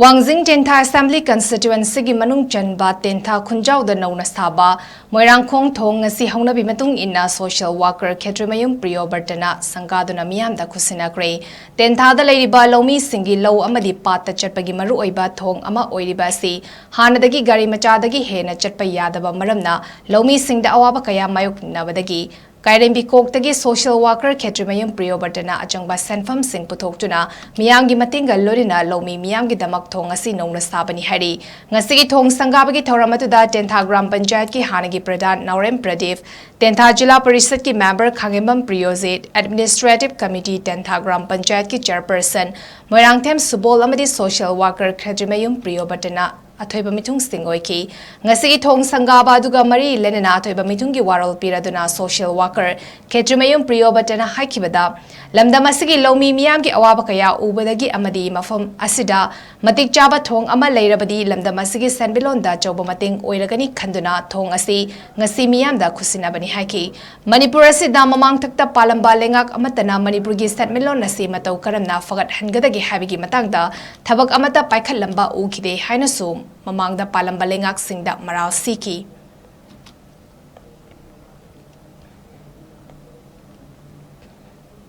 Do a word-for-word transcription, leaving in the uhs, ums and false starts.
ꯋꯥꯡꯖꯤꯡ ꯇꯦꯟꯊꯥ Assembly Constituencyꯒꯤ ꯃꯅꯨꯡ ꯆꯟꯕ ꯇꯦꯟꯊꯥ ꯈꯨꯟꯖꯥꯎꯗ ꯅꯧꯅ ꯁꯥꯕ ꯃꯣꯏꯔꯥꯡꯈꯣꯡ ꯊꯣꯡ ꯉꯁꯤ ꯍꯧꯅꯕꯤ ꯃꯇꯨꯡ ꯏꯟꯅ social worker ꯈꯦꯇ꯭ꯔꯤꯃꯌꯨꯝ ꯄ꯭ꯔꯤꯌꯣꯕꯔꯇꯅ ꯁꯪꯒꯥꯗꯨꯅ ꯃꯤꯌꯥꯝꯗ ꯈꯨꯠꯁꯤꯟꯅꯈ꯭ꯔꯦ꯫ ꯇꯦꯟꯊꯥꯗ ꯂꯩꯔꯤꯕ ꯂꯧꯃꯤꯁꯤꯡꯒꯤ ꯂꯧ ꯑꯃꯗꯤ ꯄꯥꯠꯇ ꯆꯠꯄꯒꯤ ꯃꯔꯨꯑꯣꯏꯕ ꯊꯣꯡ ꯑꯃ ꯑꯣꯏꯔꯤꯕ ꯑꯁꯤ ꯍꯥꯟꯅꯗꯒꯤ ꯒꯥꯔꯤ ꯃꯆꯥꯗꯒꯤ ꯍꯦꯟꯅ ꯆꯠꯄ ꯌꯥꯗꯕ ꯃꯔꯝꯅ ꯂꯧꯃꯤꯁꯤꯡꯗ ꯑꯋꯥꯕ ꯀꯌꯥ ꯃꯥꯌꯣꯛꯅꯕꯗꯒꯤ ꯀꯥꯏꯔꯦꯝꯕꯤꯈꯣꯛꯇꯒꯤ social worker ꯈꯦꯇ꯭ꯔꯤꯃꯌꯨꯝ ꯄ꯭ꯔꯤꯌꯣꯕꯔꯇꯅ ꯑꯆꯪꯕ ꯁꯦꯟꯐꯝꯁꯤꯡ ꯄꯨꯊꯣꯛꯇꯨꯅ ꯃꯤꯌꯥꯝꯒꯤ ꯃꯇꯦꯡꯒ ꯂꯣꯏꯅꯅ ꯂꯧꯃꯤ ꯃꯤꯌꯥꯝꯒꯤꯗꯃꯛ ꯊꯣꯡ ꯑꯁꯤ ꯅꯧꯅ ꯁꯥꯕꯅꯤ ꯍꯥꯏꯔꯤ꯫ ꯉꯁꯤꯒꯤ ꯊꯣꯡ ꯁꯪꯒꯥꯕꯒꯤ ꯊꯧꯔꯝ ꯑꯗꯨꯗ ꯇꯦꯟꯊꯥ ꯒ꯭ꯔꯥꯝ ꯄꯟꯆꯥꯌꯠꯀꯤ ꯍꯥꯟꯅꯒꯤ ꯄ꯭ꯔꯙꯥꯟ ꯅꯥꯎꯔꯦꯝ ꯄ꯭ꯔꯗꯤꯞ, ꯇꯦꯟꯊꯥ ꯖꯤꯂꯥ ꯄꯔꯤꯁꯗꯀꯤ member ꯈꯥꯡꯉꯦꯝꯕꯝ ꯄ꯭ꯔꯤꯌꯣꯖꯤꯠ, administrative committee ꯇꯦꯟꯊꯥ ꯒ꯭ꯔꯥꯝ ꯄꯟꯆꯥꯌꯠꯀꯤ chairperson ꯃꯣꯏꯔꯥꯡꯊꯦꯝ ꯁꯨꯕꯣꯜ ꯑꯃꯗꯤ social worker ꯈꯦꯇ꯭ꯔꯤꯃꯌꯨꯝ ꯄ꯭ꯔꯤꯌꯣꯕꯔꯇꯅ ꯑꯊꯣꯏꯕ ꯃꯤꯊꯨꯡꯁꯤꯡ ꯑꯣꯏꯈꯤ꯫ ꯉꯁꯤꯒꯤ ꯊꯣꯡ ꯁꯪꯒꯥꯕ ꯑꯗꯨꯒ ꯃꯔꯤ ꯂꯩꯅꯅ ꯑꯊꯣꯏꯕ ꯃꯤꯊꯨꯡꯒꯤ ꯋꯥꯔꯣꯜ ꯄꯤꯔꯗꯨꯅ social worker ꯈꯦꯇ꯭ꯔꯤꯃꯌꯨꯝ ꯄ꯭ꯔꯤꯌꯣꯕꯔꯇꯅ ꯍꯥꯏꯈꯤꯕꯗ, ꯂꯝꯗꯝ ꯑꯁꯤꯒꯤ ꯂꯧꯃꯤ ꯃꯤꯌꯥꯝꯒꯤ ꯑꯋꯥꯕ ꯀꯌꯥ ꯎꯕꯗꯒꯤ ꯑꯃꯗꯤ ꯃꯐꯝ ꯑꯁꯤꯗ ꯃꯇꯤꯛ ꯆꯥꯕ ꯊꯣꯡ ꯑꯃ ꯂꯩꯔꯕꯗꯤ ꯂꯝꯗꯝ ꯑꯁꯤꯒꯤ ꯁꯦꯟꯃꯤꯠꯂꯣꯟꯗ ꯑꯆꯧꯕ ꯃꯇꯦꯡ ꯑꯣꯏꯔꯒꯅꯤ ꯈꯟꯗꯨꯅ ꯊꯣꯡ ꯑꯁꯤ ꯉꯁꯤ ꯃꯤꯌꯥꯝꯗ ꯈꯨꯠꯁꯤꯟꯅꯕꯅꯤ ꯍꯥꯏꯈꯤ꯫ ꯃꯅꯤꯄꯨꯔ ꯑꯁꯤꯗ ꯃꯃꯥꯡꯊꯛꯇ ꯄꯥꯜꯂꯝꯕ ꯂꯩꯉꯥꯛ ꯑꯃꯠꯇꯅ ꯃꯅꯤꯄꯨꯔꯒꯤ ꯁꯦꯟꯃꯤꯠꯂꯣꯟ ꯑꯁꯤ ꯃꯇꯧ ꯀꯔꯝꯅ ꯐꯒꯠꯍꯟꯒꯗꯒꯦ ꯍꯥꯏꯕꯒꯤ ꯃꯇꯥꯡꯗ ꯊꯕꯛ ꯑꯃꯠꯇ ꯄꯥꯏꯈꯠꯂꯝꯕ ꯎꯈꯤꯗꯦ ꯍꯥꯏꯅꯁꯨ ꯃꯃꯥꯡꯗ ꯄꯥꯜꯂꯝꯕ ꯂꯩꯉꯥꯛꯁꯤꯡꯗ ꯃꯔꯥꯜ ꯁꯤꯈꯤ꯫